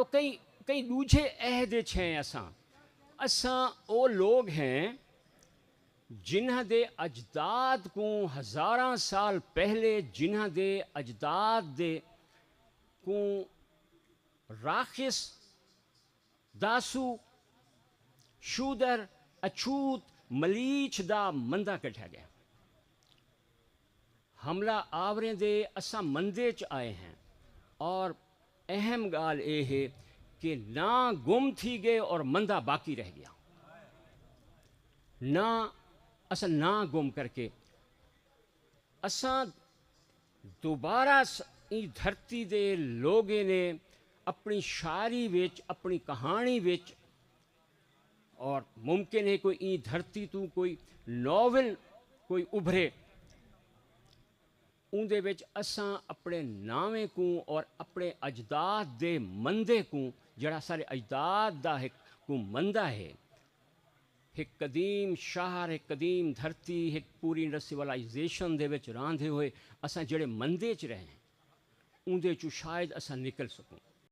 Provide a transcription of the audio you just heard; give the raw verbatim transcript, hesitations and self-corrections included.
تو کئی کئی ݙوجھے عہد اچ ہیں اساں۔ اساں او لوگ ہیں جنہاں دے اجداد کوں ہزاراں سال پہلے، جنہاں دے اجداد دے کوں راخص، داسو، شودر، اچھوت، ملیچھ دا مندہ کڈھیا گیا۔ حملہ آوریں دے اساں مندے چ آئے ہیں، اور اہم گال اے ہے کہ ناں گم تھی گئے اور مندہ باقی رہ گیا۔ ناں اساں ناں گم کر کے اساں دوبارہ س- ایں دھرتی دے لوگیں نے اپنی شاعری وچ، اپنی کہانی وچ، اور ممکن ہے کوئی ایں دھرتی توں کوئی ناول کوئی ابھرے، اوندے وچ اساں اپنے ناویں کوں اور اپنے اجداد دے مندے کوں، جڑا سارے اجداد دا ہک کوں مندہ ہے، ہک قدیم شہر، ہک قدیم دھرتی، ہک پوری انڈسٹریلائزیشن دے وچ راندھے ہوئے اساں جڑے مندے چ رہے ہیں، اوندے چوں شاید اساں نکل سکوں۔